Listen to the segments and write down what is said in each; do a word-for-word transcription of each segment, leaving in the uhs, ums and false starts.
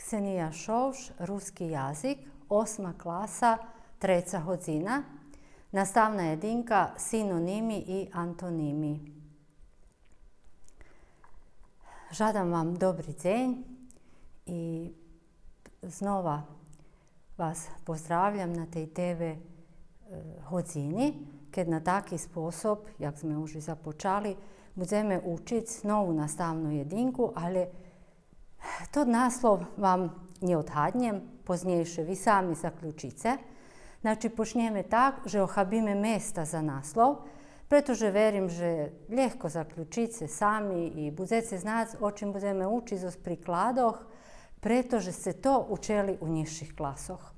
Ксения Шовш, руски язик, осма класа, треца годзина, наставна єдинка синоними и антоними. Жадам вам добри дзень и знова вас поздравлям на тей Т В, е, годзини, кед на таки способ, як зме уж и започали, будземе учиц нову наставну єдинку, але тот наслов вам нє одгаднєм, познєйше ви сами заключице. Значи, почнєме так же охабиме места за наслов, прето же верим же лєгко заключице сами и будзеце знац о чим будземе учиц зоз прикладох, прето же сце то учели у нїзших класох.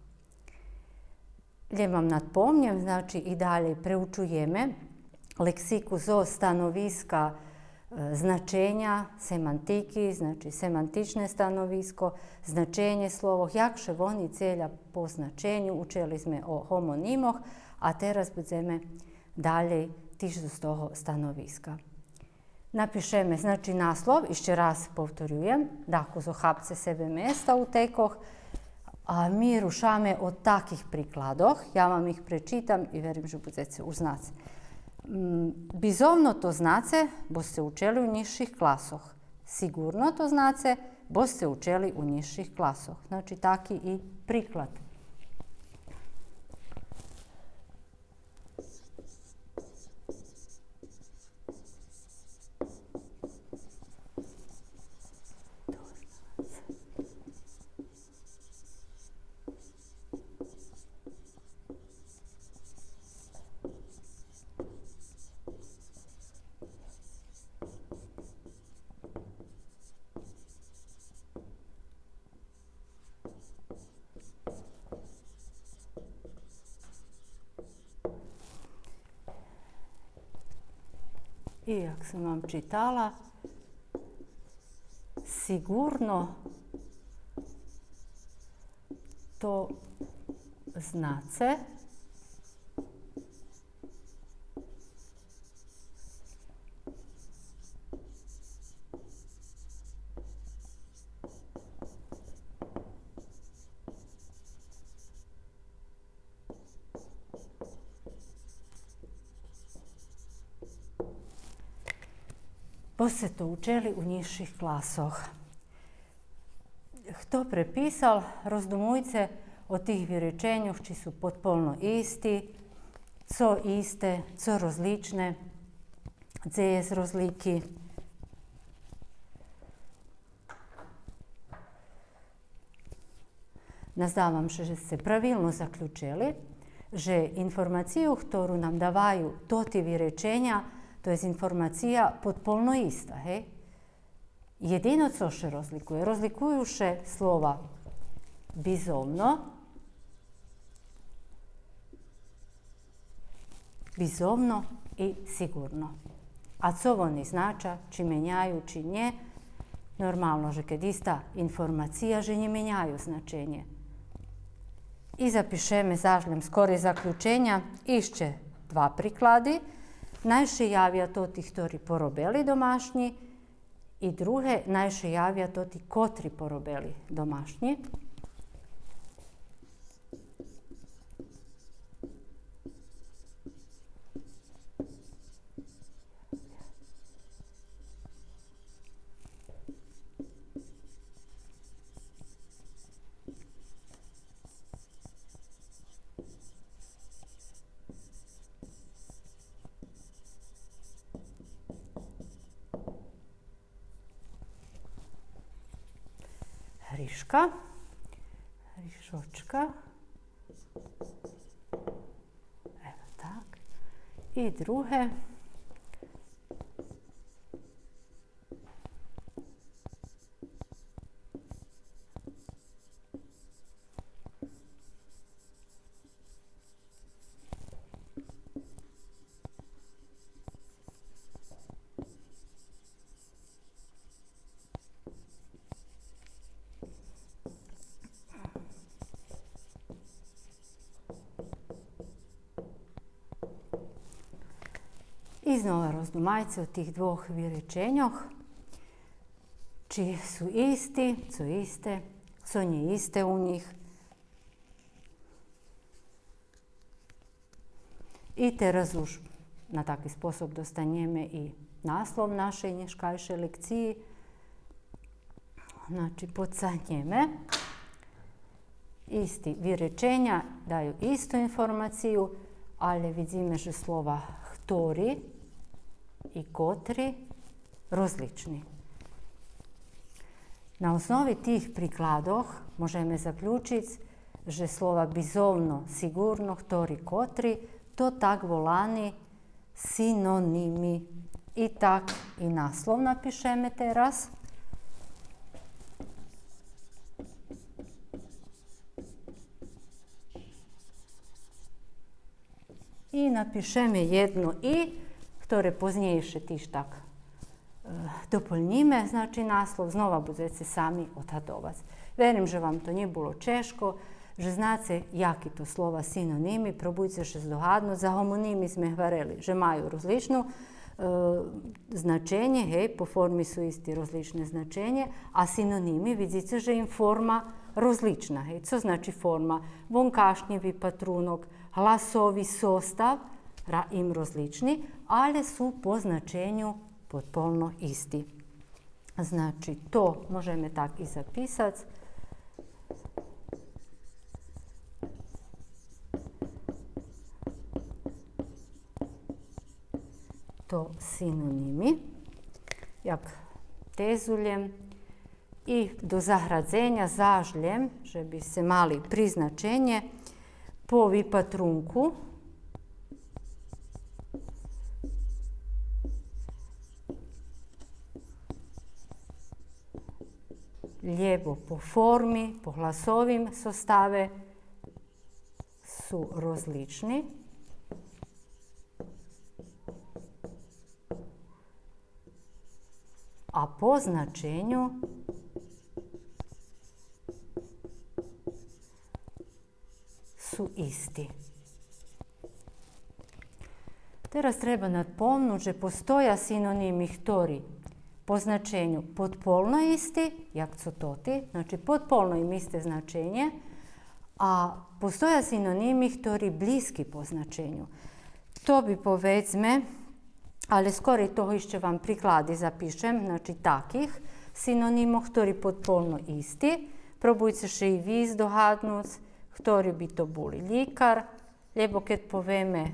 Лєм вам надпомнєм, значи, и далєй преучуєме лексику зоз становиска, е, значеня, семантики, значи, семантичне становиско, значенє словох, як ше вони дзеля по значеню, учели зме о гомонимох, а тераз будземе далєй тиж зоз того становиска. Напишеме, значи, наслов, ище раз повторюєм, дакус охапце себе места у текох, а ми рушаме од таких прикладох. Я вам их пречитам и верим же будзеце уж знац. М, бизовно то знаце, бо сце учели у нїзших класох. Сиґурно то знаце, бо сце учели у нїзших класох. Значи, таки и приклад. И як сом вам читала, сиґурно то знаце, бо сце то учели у нїзших класох. Хто преписал, роздумуйце о тих виреченьох, чи су подполно исти, цо исте, цо розличне, дзе єст розлики. Наздавам ше же сце правилно заключели же информацию хтору нам даваю тоти виреченя, то єст информация подполно иста, гей? Єдино цо ше розликує, розликую ше слова бизовно, бизовно и сиґурно. А цо вони знача, чи меняю, чи нє? Нормално же кед иста информация же нє меняю значенє. И запишеме заш лєм скорей заключеня ище два приклади. Най ше явя тоти хтори поробели домашнї, и друге, най ше явя тоти котри поробели домашнї. Гришка, гришочка. Ево так. И друге. И знова роздумайце о тих двох виреченьох. Чи су исти, цо исте, цо нє исте у нїх. И тераз уж на таки способ достанєме и наслов нашей нєшкайшей лекциї. Значи, подцагнєме. Исти виреченя даю исту информацию, алє видзиме же слова хтори и котри розлични. На основи тих прикладох можеме заключиц же слова бизовно, сиґурно, хтори, котри, то так волани синоними. И так и наслов напишеме тераз. И напишеме єдно и, хторе познєйше тиж так, е, дополнїме, значи, наслов, знова будзеце сами одгадовац. Верим же вам то нє було чежко, же знаце яки то слова синоними, пробуйце ше здогаднуц. За гомоними зме гварели же маю розличну, е, значенє, гей, по форми су исти, розличне значенє, а синоними, видзице же им форма розлична, гей. Цо значи форма? Вонкашнї випатрунок, гласови состав, ра-, им розлични, алє су по значеню подполно исти. Значи, то можеме так и записац. То синоними, як тезу лєм, и до заградзеня заш лєм, же би сце мали призначенє по випатрунку, лєбо по форми, по гласовим составе, су розлични, а по значеню су исти. Тераз треба надпомнуц же постоя синоними хтори по значеню подполно исти, як цо тоти, значи подполно им исте значенє, а постоя синоними хтори блїзки по значеню. То би, поведзме, алє скорей того ище вам приклади запишем, значи таких синонимох хтори подполно исти. Пробуйце ше и ви здогаднуц хтори би то були: лїкар, лєбо кед повеме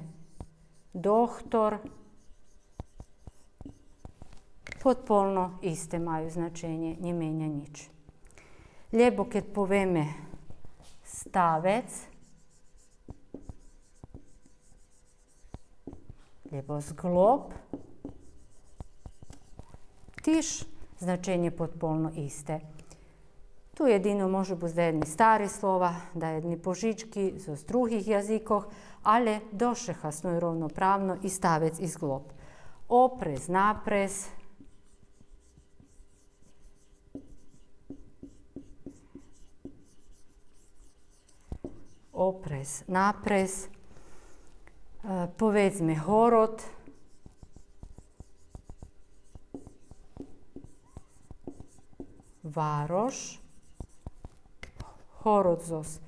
дохтор, подполно исте маю значенє, нє меня нїч. Лєбо кед повеме ставец, лєбо зґлоб, тиж значенє подполно исте. Ту єдино можу буц даєдни стари слова, даєдни пожички зоз других язикох, алє досц ше хаснує ровноправно и ставец и зґлоб. Опрез, напрез. Опрез, напрез. Е, поведзме город, варош. Город зоз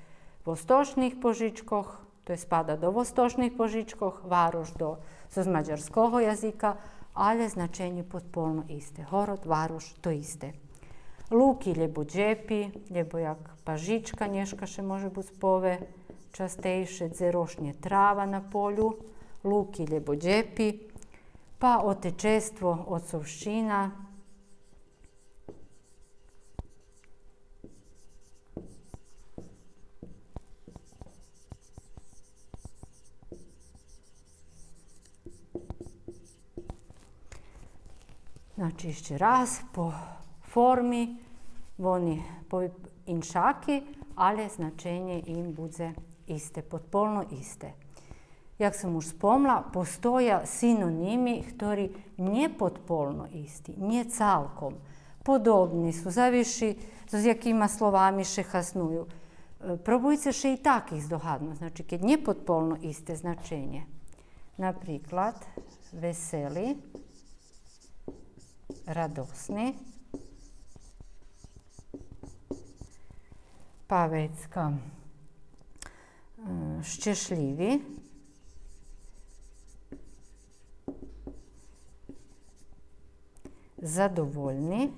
восточних пожичкох, то єст спада до восточних пожичкох, варош до, зоз мадярского язика, алє значенє подполно исте. Город, варош, то исте. Луки лєбо дєпи, лєбо як пажичка нєшка ше може буц пове частейше, дзе рошнє трава на полю, луки лєбо дєпи, па отечество, оцовщина. Значи, ище раз, по форми вони по-, иншаки, алє значенє им будзе исте, подполно исте. Як сом уж спомла, постоя синоними хтори нє подполно исти, нє цалком. Подобни су, завиши зоз якима словами ше хасную. Е, пробуйце ше и таких здогаднуц, значи, кед нє подполно исте значенє. Наприклад, весели, радосни, Па вецка, е, щешлїви, задовольни,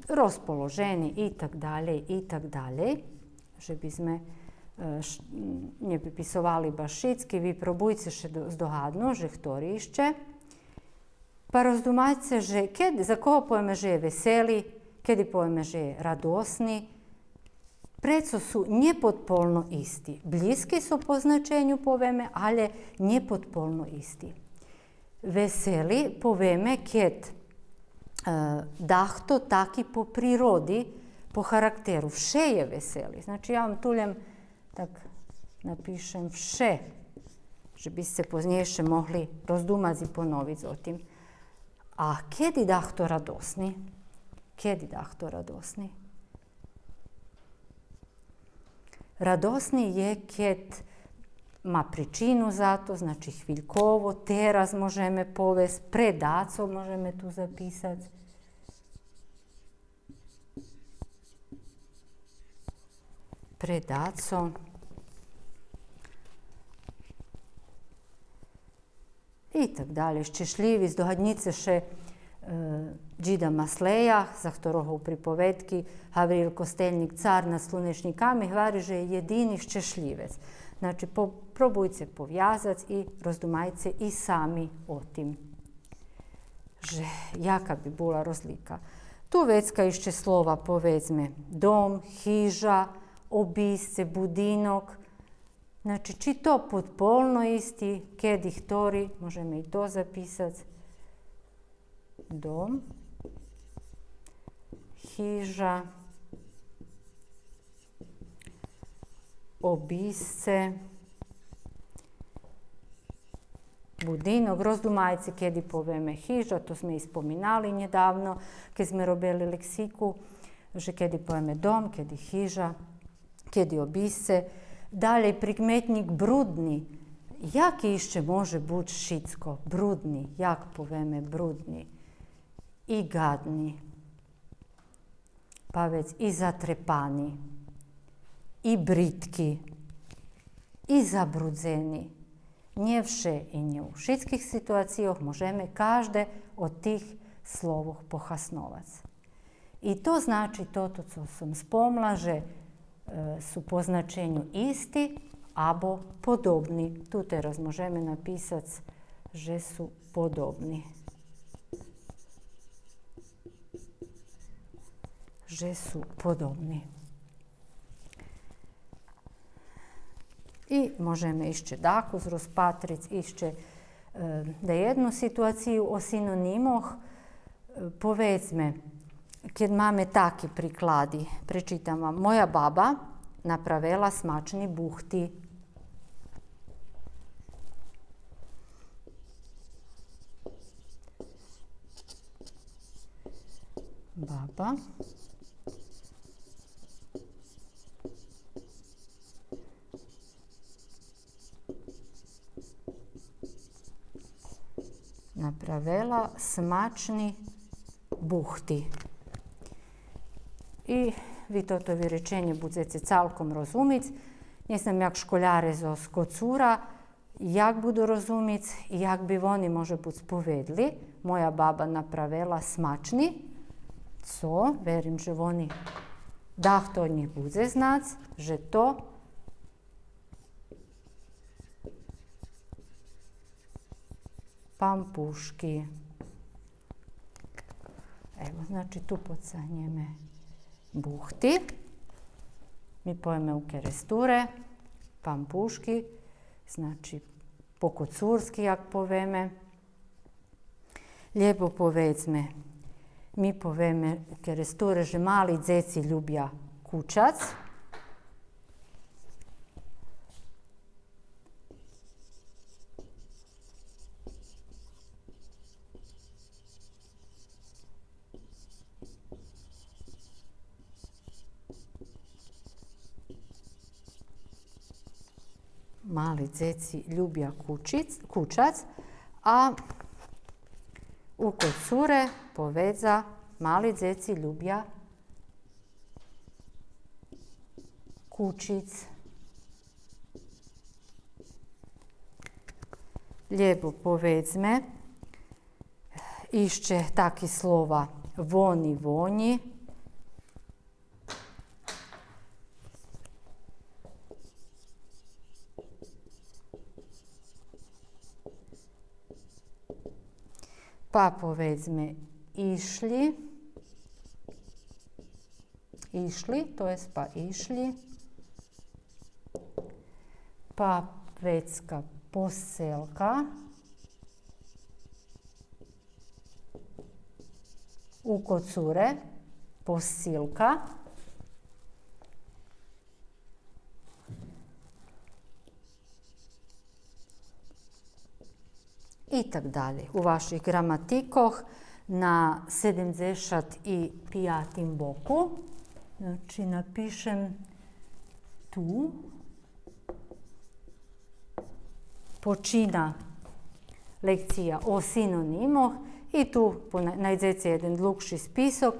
розположени и так далєй, и так далєй. Же би зме, е, ш-, м, нє виписовали баш шицки, ви пробуйце ше до-, здогаднуц же хтори ище. Па роздумайце же кед, за кого повеме же є весели, кеди повеме же є радосни, прецо су нєподполно исти. Блїзки су по значеню, повеме, але нєподполно исти. Весели повеме кед, е, дахто таки по природи, по характеру. Вше є весели. Значи, я вам ту лєм так напишем вше, же би сце познєйше могли роздумац и поновиц о тим. А кеди дахто радосни? Кеди дахто радосни? Радосни є кед ма причину за то, значи хвильково, тераз можеме повесц, пре дацо можеме ту записац. Пре дацо. И так далєй. Щешлїви, здогаднїце ше, е, дїда Маслея, за хторого у приповедки Гавриїл Костельнїк, цар над слунечнїками, гвари же є єдини щешлївец. Значи, по-, пробуйце повязац и роздумайце и сами о тим же яка би була розлика. Ту вецка ище слова, поведзме, дом, хижа, обисце, будинок. Значи, чи то подполно исти, кеди хтори, можеме и то записац. Дом, хижа, обисце, будинок. Роздумайце кеди повеме хижа, то зме и споминали нєдавно, кед зме робели лексику, же кеди повеме дом, кеди хижа, кеди обисце. Далєй, прикметнїк брудни. Яки ище може буц шицко? Брудни. Як повеме брудни? И гадни. Па вец и затрепани, и бридки, и забрудзени. Нє вше и нє у шицких ситуацийох можеме кажде од тих словох похасновац. И то значи тото цо сом спомла, же, е, су по значеню исти або подобни. Ту тераз можеме написац же су подобни. Же су подобни. И можеме ище дакус розпатриц, ище, е, даєдну ситуацию о синонимох. Е, поведзме, кед маме таки приклади, пречитам вам. Моя баба направела смачни бухти. Баба направела смачни бухти. И ви тото виреченє будзеце цалком розумиц. Нє знам як школяре зоз Коцура, як буду розумиц и як би вони, може буц, поведли: моя баба направела смачни, цо, верим же вони, дахто од нїх будзе знац же то пампушки. Ево, значи, ту подцагнєме бухти. Ми повеме у Керестуре пампушки, значи, по коцурски, як повеме. Лєбо поведзме, ми повеме у Керестуре же мали дзеци любя кучац. Мали дзеци любя кучиц-, кучац, а У Коцуре, поведза, мали дзеци любя кучиц. Лєбо, поведзме, ище таки слова: вони, вонї. Па, поведзме, ишлї. Ишлї, то єст па ишлї. Па, вецка, посцелка. У Коцуре, посцилка. И так далєй. У ваших ґраматикох на седемдзешат и пиятим боку, значи, напишем ту, почина лекция о синонимох и ту пона-, найдзеце єден длугши список,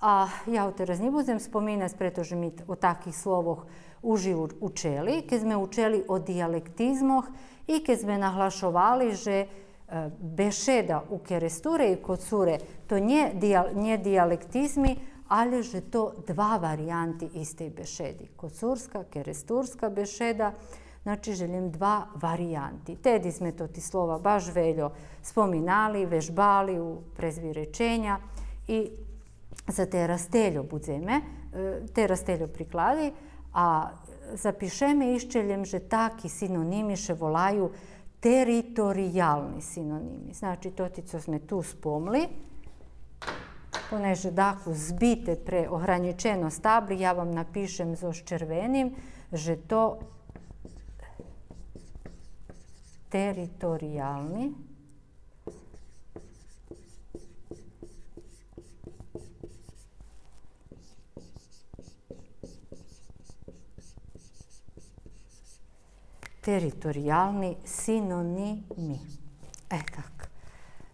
а я го тераз нє будзем споминац, прето же ми т-, о таких словох уж и у-, учели, кед зме учели о диялектизмох и кед зме наглашовали же, е, бешеда у Керестуре и Коцуре то нє дия-, нє диялектизми, алє же то два вариянти истей бешеди. Коцурска, керестурска бешеда, значи же лєм два вариянти. Теди зме тоти слова баш вельо споминали, вежбали у, през виреченя и за тераз тельо будземе, е, тераз тельо приклади, а запишеме ище лєм же таки синоними ше волаю териториялни синоними. Значи, тоти цо зме ту спомли, понеже дакус збите пре огранїченосц табли, я вам напишем зоз червеним же то териториялни. Териториялни синоними. Е, так.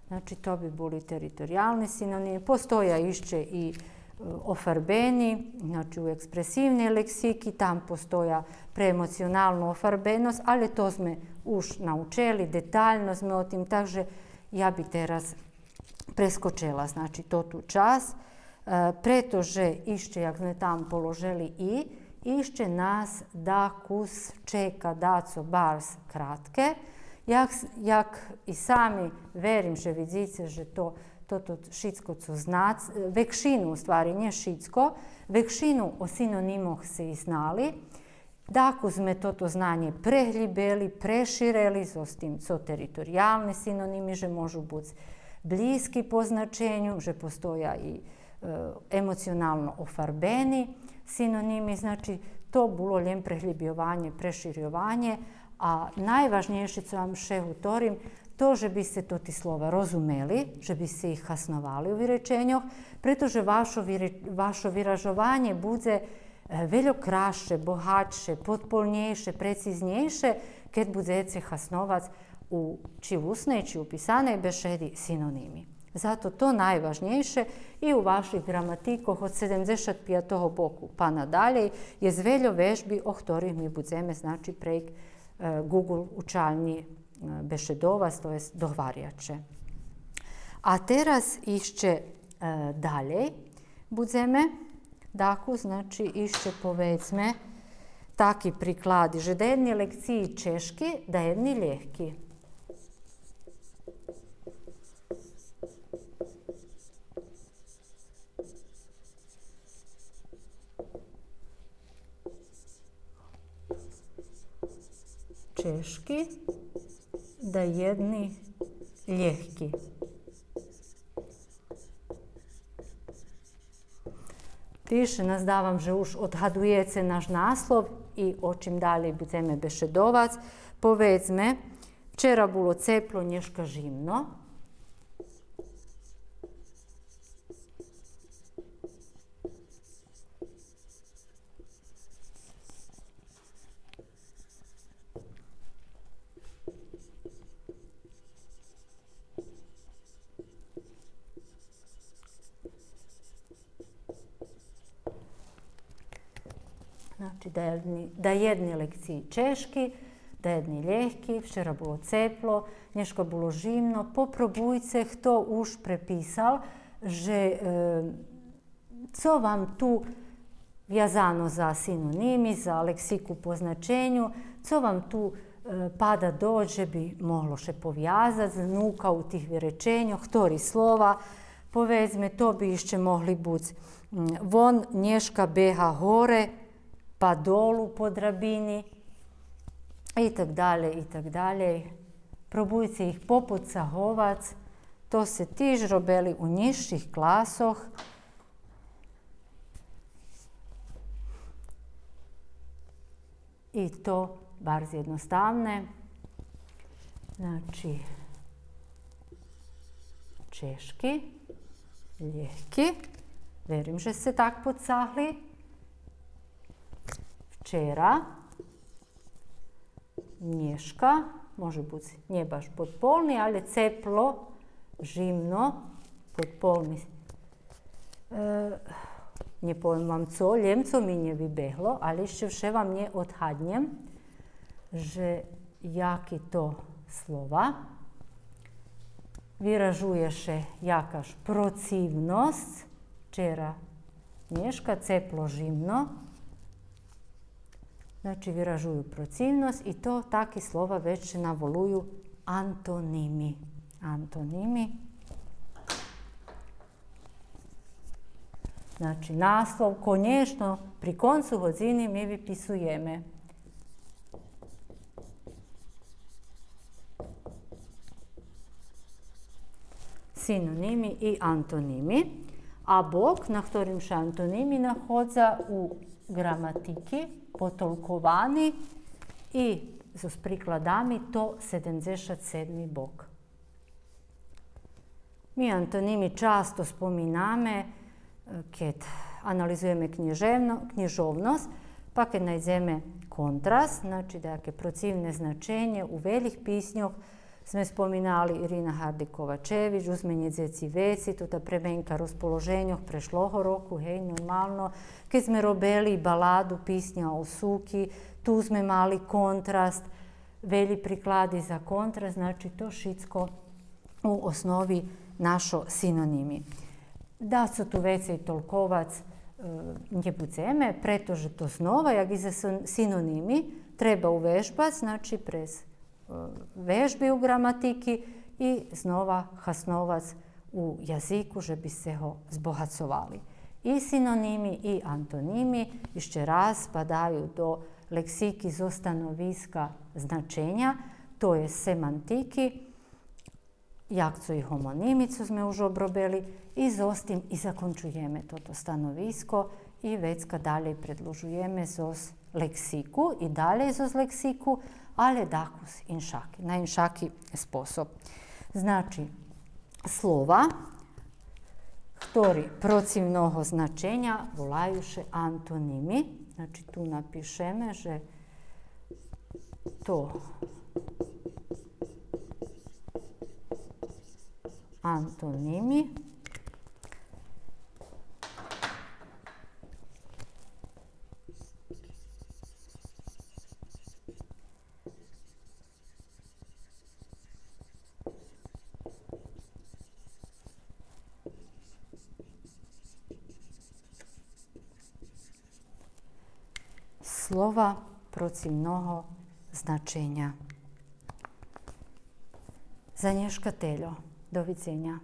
Значи, то би були териториялни синоними. Постоя ище и, е, офарбени, значи, у експресивней лексики, там постоя пре емоционалну офарбеносц, алє то зме уж научели, детально зме о тим, так же я би тераз прескочела, значи, тоту часц, е, прето же ище, як зме там положели и, ище нас дакус чека дацо барз кратке. Як с-, як и сами, верим же видзице же то, тото шицко цо знац-, векшину, у ствари, нє шицко, векшину о синонимох сце и знали, дакус зме тото знанє преглїбели, преширели зоз тим цо териториялни синоними, же можу буц блїзки по значеню, же постоя и, е, емоционално офарбени синоними, значи, то було лєм преглїбйованє, преширйованє, а найважнєйше цо вам ше гуторим, то же би сце тоти слова розумели, же би сце их хасновали у виреченьох, прето же вашо вире-, вашо виражованє будзе е, вельо красше, богатше, подполнєйше, прецизнєйше, кед будзеце хасновац у, чи усней, чи у писаней бешеди синоними. Зато то найважнєйше и у ваших ґраматикох од седемдзешат пиятого боку па надалєй єст вельо вежби о хторих ми будземе, значи, прейґ, е, Google учальнї, е, бешедовац, то єст догваряц ше. А тераз ище, е, далєй будземе Дакус, значи, ище поведзме таки приклади, же даєдни лекциї чежки, даєдни лєгки. Чежки, даєдни лєгки. Тиж наздавам же уж одгадуєце наш наслов и о чим далєй будземе бешедовац. Поведзме, вчера було цепло, нєшка жимно. Чи даєдни, даєдни лекциї чежки, даєдни лєгки, вчера було цепло, нєшка було жимно. Попробуйце, хто уж преписал, же, е, цо вам ту вязано за синоними, за лексику по значеню, цо вам ту, е, пада до, же би могло ше повязац знука у тих виреченьох, хтори слова, поведзме, то би ище могли буц, м, вон нєшка бега горе, па долу по драбини, и так далєй, и так далєй. Пробуйце их поподцаговац. То сце тиж робели у нїзших класох. И то барз єдноставне. Значи, чежки, лєгки. Верим же сце так подцагли. Вчера, нєшка, може буц нє баш подполни, алє цепло, жимно, подполни. Е, нє повем вам цо, лєм цо ми нє вибегло, алє ище вше вам нє одгаднєм же яки то слова. Виражує ше якаш процивносц, вчера, нєшка, цепло, жимно. Значи, виражую процивносц и то таки слова вец ше наволую антоними. Антоними. Значи, наслов, конєчно, при концу годзини ми виписуєме синоними и антоними, а бок на хторим ше антоними находза у граматики, потолковани и зоз прикладами, то седемдзешат седми бок. Ми антоними часто споминаме, е, кед анализуєме кнїжевно-, кнїжовносц, па кед найдземе контраст, значи даяке процивне значенє у велїх писньох, зме споминали Ирина Гарди Ковачевич, У змени дзеци веци, тута пременка розположеньох прешлого року, гей, нормално. Кед зме робели баладу Писня о суки, ту зме мали контраст, велї приклади за контраст, значи то шицко у основи нашо синоними. Дацо ту вецей толковац, е, нє будземе, прето же то знова, як и за син-, синоними, треба увежбац, значи през, е, вежби у граматики и знова хасновац у язику, же би сце го збогацовали. И синоними, и антоними, ище раз, спадаю до лексики зоз становиска значеня, то єст семантики, як цо и гомоними, цо зме уж обробели, и зоз тим и закончуєме тото становиско и вецка далєй предлужуєме зоз лексику и далєй зоз лексику, алє дакус иншаки, на иншаки способ. Значи, слова хтори процивного значеня волаю ше антоними. Значи, ту напишеме же то антоними. Слова процивного значеня. За нєшка тельо. До видзеня.